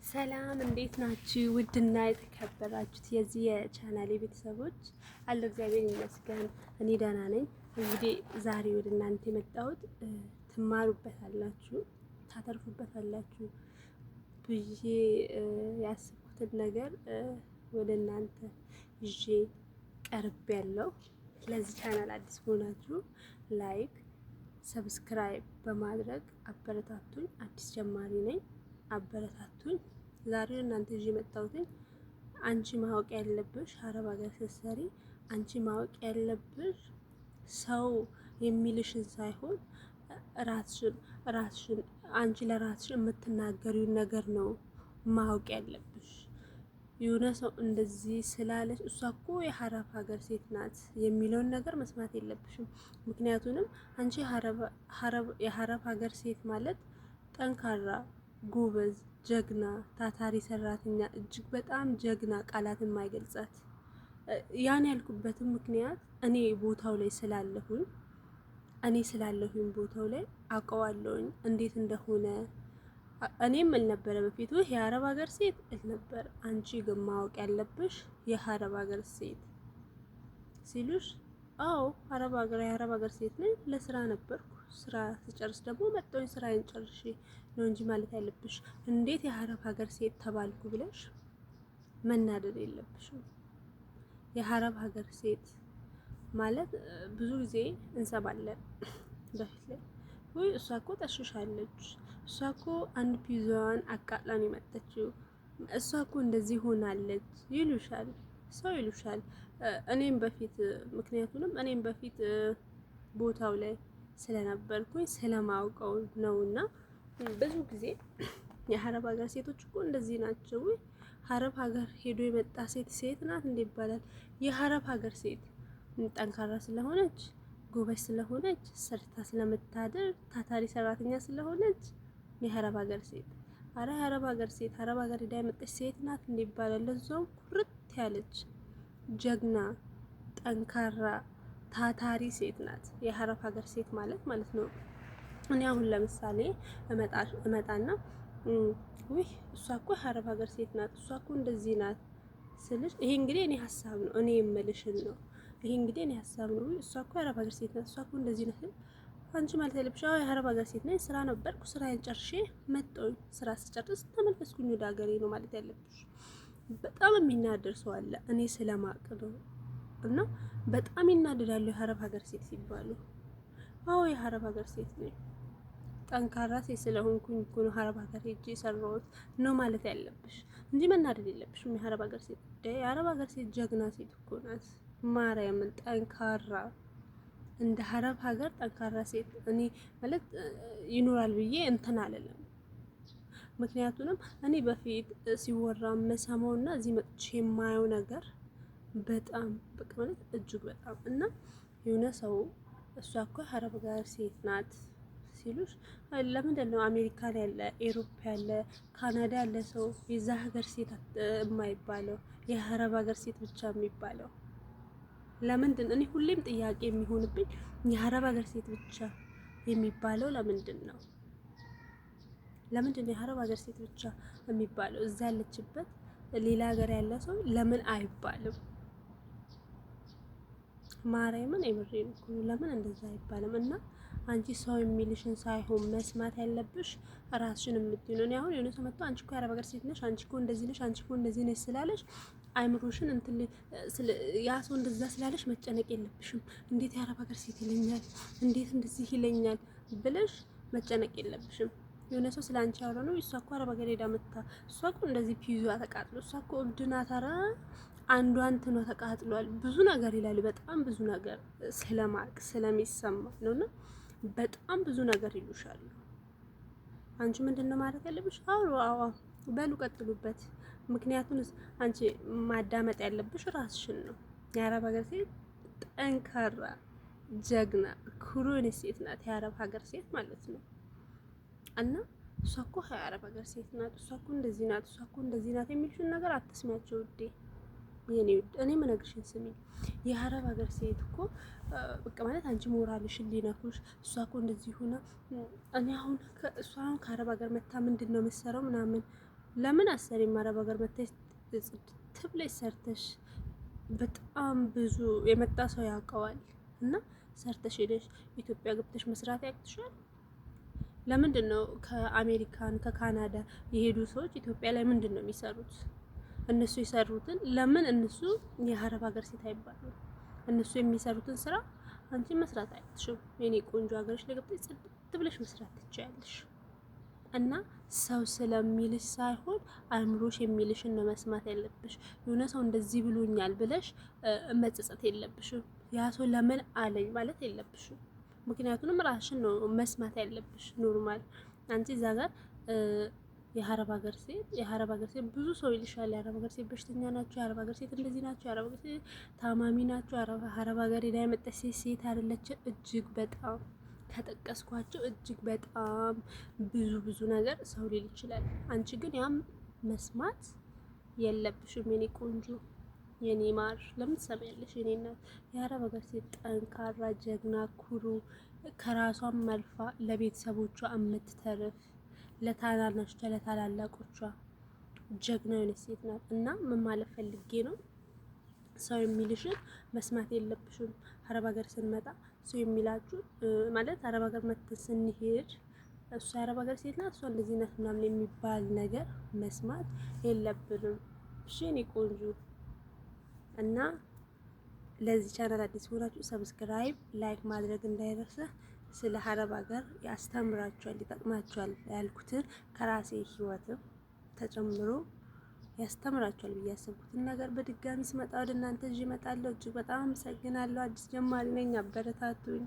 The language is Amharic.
ሰላም እንዴት ናችሁ? ውድና የተከበራችሁት የዚህ የቻናሌ ቤተሰቦች አለሁ፣ እግዚአብሔር ይመስገን እኔ ደህና ነኝ። እንግዲህ ዛሬ ወደ እናንተ የመጣሁት ትማሩበታላችሁ፣ ታተርፉበታላችሁ ብዬ ያሰብኩትን ነገር ወደ እናንተ ይዤ ቀርቤያለሁ። ለዚህ ቻናል አዲስ ከሆናችሁ like፣ subscribe በማድረግ አበረታቱኝ። አዲስ ጀማሪ ነኝ፣ አበረታቱኝ። ዛሬ እናንተ ይዤ የመጣሁትኝ አንቺ ማወቅ ያለብሽ አረብ ሀገር ስትሰሪ አንቺ ማወቅ ያለብሽ ሰው የሚልሽን ሳይሆን ራስሽን አንቺ ለራስሽ የምትናገሪውን ነገር ነው ማወቅ ያለብሽ። የሆነ ሰው እንደዚህ ስላለች እሷ እኮ የሀረብ ሀገር ሴት ናት የሚለውን ነገር መስማት የለብሽም። ምክንያቱንም አንቺ የሀረብ ሀገር ሴት ማለት ጠንካራ፣ ጎበዝ፣ ጀግና፣ ታታሪ ሰራተኛ፣ እጅግ በጣም ጀግና፣ ቃላት የማይገልጻት። ያን ያልኩበትም ምክንያት እኔ ቦታው ላይ ስላለሁኝ እኔ ስላለሁኝ ቦታው ላይ አውቀዋለሁኝ እንዴት እንደሆነ። እኔም እል ነበረ በፊቱ የአረብ ሀገር ሴት እል ነበር። አንቺ ግን ማወቅ ያለብሽ የአረብ ሀገር ሴት ሲሉሽ፣ አዎ አረብ ሀገር የአረብ ሀገር ሴት ነኝ፣ ለስራ ነበርኩ። ስራ ስጨርስ ደግሞ መጣሁኝ፣ ስራዬን ጨርሼ ነው እንጂ ማለት ያለብሽ እንዴት የአረብ ሀገር ሴት ተባልኩ ብለሽ መናደድ የለብሽም። የአረብ ሀገር ሴት ማለት ብዙ ጊዜ እንሰማለን በፊት ላይ፣ ወይ እሷ እኮ ጠሽሻለች፣ እሷ እኮ አንድ ፒዛዋን አቃጥላን የመጣችው፣ እሷ እኮ እንደዚህ ሆናለች ይሉሻል፣ ሰው ይሉሻል። እኔም በፊት ምክንያቱንም እኔም በፊት ቦታው ላይ ስለነበርኩኝ ስለማውቀው ነውና ብዙ ጊዜ የአረብ ሀገር ሴቶች እኮ እንደዚህ ናቸው፣ ወይ አረብ ሀገር ሄዶ የመጣ ሴት ሴት ናት እንዴ ይባላል። የአረብ ሀገር ሴት ጠንካራ ስለሆነች፣ ጎበዝ ስለሆነች፣ ሰርታ ስለምታድር፣ ታታሪ ሰራተኛ ስለሆነች የአረብ ሀገር ሴት፣ አረ የአረብ ሀገር ሴት አረብ ሀገር ሄዳ የመጣች ሴት ናት እንዴ ይባላል። ለዛውም ኩርት ያለች ጀግና፣ ጠንካራ፣ ታታሪ ሴት ናት የአረብ ሀገር ሴት ማለት ማለት ነው። እኔ አሁን ለምሳሌ እመጣና ውይ እሷ እኮ የአረብ ሀገር ሴት ናት፣ እሷ እኮ እንደዚህ ናት ስልሽ፣ ይሄ እንግዲህ እኔ ሀሳብ ነው፣ እኔ የምልሽን ነው። ይሄ እንግዲህ እኔ ሀሳብ ነው። እሷ እኮ የአረብ ሀገር ሴት ናት፣ እሷ እኮ እንደዚህ ናት። አንቺ ማለት ያለብሽ አዎ የአረብ ሀገር ሴት ነኝ፣ ስራ ነበርኩ፣ ስራዬን ጨርሼ መጣሁኝ፣ ስራ ስጨርስ ተመለስኩኝ ወደ ሀገሬ ነው ማለት ያለብሽ። በጣም የሚናደድ ሰው አለ፣ እኔ ስለማቅ ነው። እና በጣም ይናደዳሉ የአረብ ሀገር ሴት ሲባሉ። አዎ የአረብ ሀገር ሴት ነኝ፣ ጠንካራ ሴት ስለሆንኩኝ እኮ ነው አረብ ሀገር ሄጄ የሰራሁት ነው ማለት ያለብሽ እንጂ መናደድ የለብሽም። የአረብ ሀገር ሴት የአረብ ሀገር ሴት ጀግና ሴት እኮ ናት። ማርያምን ጠንካራ፣ እንደ አረብ ሀገር ጠንካራ ሴት እኔ ማለት ይኖራል ብዬ እንትን አልልም። ምክንያቱንም እኔ በፊት ሲወራ የምሰማውና እዚህ መጥቼ የማየው ነገር በጣም በቃ ማለት እጅግ በጣም እና የሆነ ሰው እሷ እኮ አረብ ሀገር ሴት ናት ሲሉሽ፣ ለምንድን ነው አሜሪካን ያለ፣ ኤሮፕ ያለ፣ ካናዳ ያለ ሰው የዛ ሀገር ሴት የማይባለው፣ የአረብ ሀገር ሴት ብቻ የሚባለው ለምንድን? እኔ ሁሌም ጥያቄ የሚሆንብኝ የአረብ ሀገር ሴት ብቻ የሚባለው ለምንድን ነው? ለምንድን ነው የአረብ ሀገር ሴት ብቻ የሚባለው? እዛ ያለችበት ሌላ ሀገር ያለ ሰው ለምን አይባልም? ማርያምን የምሬን እኮ ነው። ለምን እንደዛ አይባልም? እና አንቺ ሰው የሚልሽን ሳይሆን መስማት ያለብሽ ራስሽን የምትይው ነው። እኔ አሁን የሆነ ሰው መጥቶ አንቺ እኮ የአረብ ሀገር ሴት ነሽ፣ አንቺ እኮ እንደዚህ ነሽ፣ አንቺ እኮ እንደዚህ ነሽ ስላለሽ አይምሮሽን እንትን ያ ሰው እንደዛ ስላለሽ መጨነቅ የለብሽም። እንዴት የአረብ ሀገር ሴት ይለኛል፣ እንዴት እንደዚህ ይለኛል ብለሽ መጨነቅ የለብሽም። የሆነ ሰው ስለ አንቺ ያወራ ነው፣ እሷ እኮ አረብ ሀገር ሄዳ መታ፣ እሷ እኮ እንደዚህ ፒዟ ተቃጥሎ፣ እሷ እኮ እብድ ናት፣ ኧረ አንዷ እንትኗ ተቃጥሏል፣ ብዙ ነገር ይላሉ። በጣም ብዙ ነገር ስለማቅ ስለሚሰማ ነውና በጣም ብዙ ነገር ይሉሻሉ። አንቺ ምንድን ነው ማለት ያለብሽ? አዎ አዎ በሉ ቀጥሉበት። ምክንያቱም አንቺ ማዳመጥ ያለብሽ ራስሽን ነው። የአረብ ሀገር ሴት ጠንካራ፣ ጀግና፣ ኩሩ ሴት ናት። የአረብ ሀገር ሴት ማለት ነው። እና እሷ እኮ የአረብ ሀገር ሴት ናት፣ እሷ እኮ እንደዚህ ናት፣ እሷ እኮ እንደዚህ ናት የሚልሽን ነገር አትስሚያቸው ውዴ። የኔ ውድ እኔ የምነግርሽን ስሚ። የአረብ ሀገር ሴት እኮ በቃ ማለት አንቺ ሞራልሽን ሊነኩሽ፣ እሷ እኮ እንደዚህ ሆና እኔ አሁን እሷ አሁን ከአረብ ሀገር መታ ምንድን ነው የምትሰራው ምናምን ለምን አሰሪም? አረብ ሀገር መተሽ ጽድት ብለሽ ሰርተሽ በጣም ብዙ የመጣ ሰው ያውቀዋል። እና ሰርተሽ ሄደሽ ኢትዮጵያ ገብተሽ መስራት ያቅትሻል? ለምንድን ነው ከአሜሪካን ከካናዳ የሄዱ ሰዎች ኢትዮጵያ ላይ ምንድን ነው የሚሰሩት? እነሱ የሰሩትን ለምን እነሱ የአረብ ሀገር ሴት አይባሉ? እነሱ የሚሰሩትን ስራ አንቺ መስራት አያቅትሽም። የኔ ቆንጆ ሀገርሽ ላይ ገብተሽ ጽድት ብለሽ መስራት ትችያለሽ። እና ሰው ስለሚልሽ ሳይሆን አእምሮሽ የሚልሽን ነው መስማት ያለብሽ። የሆነ ሰው እንደዚህ ብሎኛል ብለሽ መጸጸት የለብሽም። ያ ሰው ለምን አለኝ ማለት የለብሽም። ምክንያቱንም ራስሽን ነው መስማት ያለብሽ። Normal አንቺ እዛ ጋር የአረብ ሀገር ሴት፣ የአረብ ሀገር ሴት ብዙ ሰው ይልሻል። የአረብ ሀገር ሴት በሽተኛ ናቸው፣ የአረብ ሀገር ሴት እንደዚህ ናቸው፣ የአረብ ሀገር ሴት ታማሚ ናቸው፣ አረብ ሀገር ሄዳ የመጣች ሴት ሴት አይደለች። እጅግ በጣም ከጠቀስኳቸው እጅግ በጣም ብዙ ብዙ ነገር ሰው ሊል ይችላል። አንቺ ግን ያም መስማት የለብሽም የኔ ቆንጆ፣ የኔ ማር። ለምን ትሰሚያለሽ? የኔ እናት፣ የአረብ ሀገር ሴት ጠንካራ፣ ጀግና፣ ኩሩ፣ ከራሷም አልፋ ለቤተሰቦቿ የምትተርፍ፣ ለታናናሾቿ ለታላላቆቿ ጀግና የሆነች ሴት ናት። እና ምን ማለት ፈልጌ ነው፣ ሰው የሚልሽን መስማት የለብሽም። አረብ ሀገር ስንመጣ ሰው የሚላችሁ ማለት አረብ ሀገር መተን ስንሄድ እሷ የአረብ ሀገር ሴት ናት፣ እሷ እንደዚህ ናት ምናምን የሚባል ነገር መስማት የለብንም። እሺ የኔ ቆንጆ። እና ለዚህ ቻናል አዲስ ሆናችሁ subscribe፣ like ማድረግ እንዳይረሳ። ስለ አረብ ሀገር ያስተምራችኋል፣ ይጠቅማችኋል ያልኩትን ከራሴ ህይወትም ተጨምሮ ያስተምራችኋል ብዬ ያሰብኩትን ነገር በድጋሚ ስመጣ ወደ እናንተ ይዤ እመጣለሁ። እጅግ በጣም አመሰግናለሁ። አዲስ ጀማሪ ነኝ፣ አበረታቱኝ።